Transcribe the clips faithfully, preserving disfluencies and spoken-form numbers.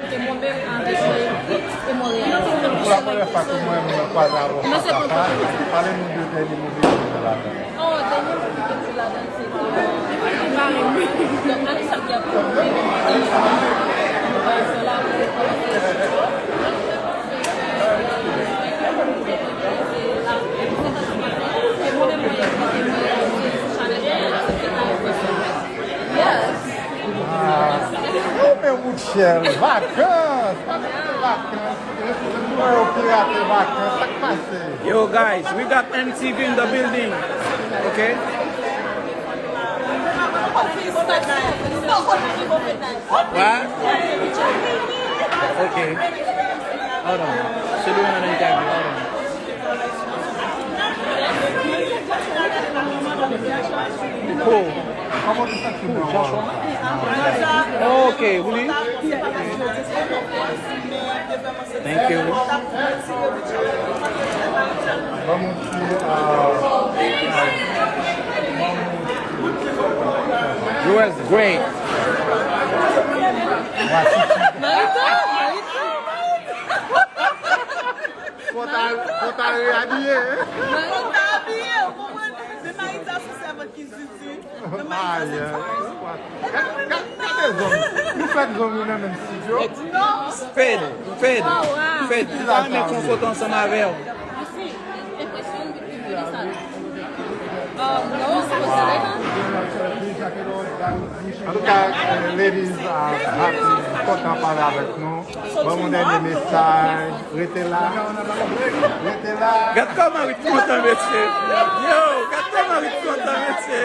Ke mwen menm avèk Haïti e Montréal. Pou la premyè fwa ke mwen menm mwen kwaze avè w fas a fas, pale nou de dènye moman ke w te ladan. Oh, dènye moman ke m te ladan, se te, se te mari m. Donk, ane sa ki ap vini, se la pou kòmanse. Yes. Ah, oh, men Rutshelle, vakans, pa mete vakans. Mwen yo pirate vakans, sa k pase? Yo, guys, we got M T V in the building. Okay? What? Okay. Hold on. She doing an interview. Hold on. Who? Who? Joshua? Oh, okay, really? Thank you. You was great. Marita, Marita. Fò ta, fò ta reabiye, hein? Fò ta abiye, ou konprann? Men Marita se sèvant ki zizi. Men Marita se tourist. Gad, gad, gade zòm. Nou fèk zòm yo nan menm studio. Fed, Fed, Fed. Mwen ta renmen fè yon foto ansanm avè w. Antouka, eh, ladies, ah, happy, kontan pale avèk nou. Ban m yon dènye mesaj. Rete la. Rete la. Gad kòman Rit kontan, mesye. Yo, gad kòman Rit kontan, mesye.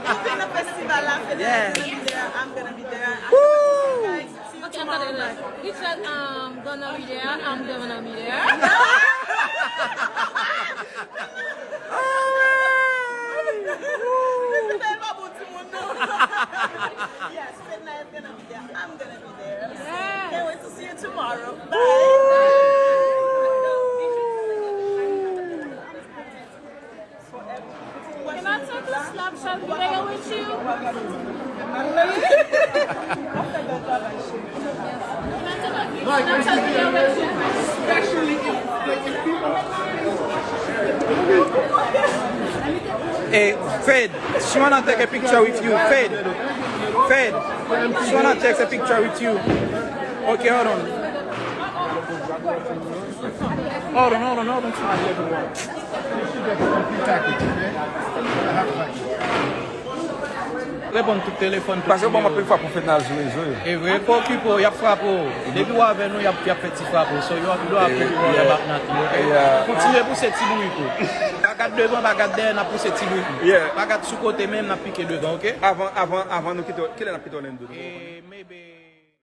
Mwen vin nan festival la, Fed is gonna be there, I'm gonna be there. I can't wait to see you guys. Okay, I'm gonna be there. Richard, um, gonna be there. I'm gonna be there. Fed tèlman bon timoun, non? Yes, Fed is gonna be there. I'm gonna be there. Yes. Can't wait to see you tomorrow. Bye. Can I take a Snapchat video with you? Can I take a Snapchat video with you? Hey, Fed, she wanna take a picture with you. Fed, Fed, she wanna take a picture with you. Okay, hold on. Hold on, hold on, hold on. Reponn tout telefòn, tout nimewo. Paske bon, anpil fwa pou Fed nan al sou rezo yo. E vre, pa okipe w, y ap frape w. Depi w avè nou, y ap, y ap fè ti frape w. So, yo, yo ap, yo ap, yo ap, yo ap, ok? Kontinye pouse ti bourik ou. Pa gad devan, pa gad dèyè, n ap pouse ti bourik nou. Pa gad sou kote, men n ap pike devan, ok? Avan, avan, avan nou kite, kilè n ap kite Orlando? E, maybe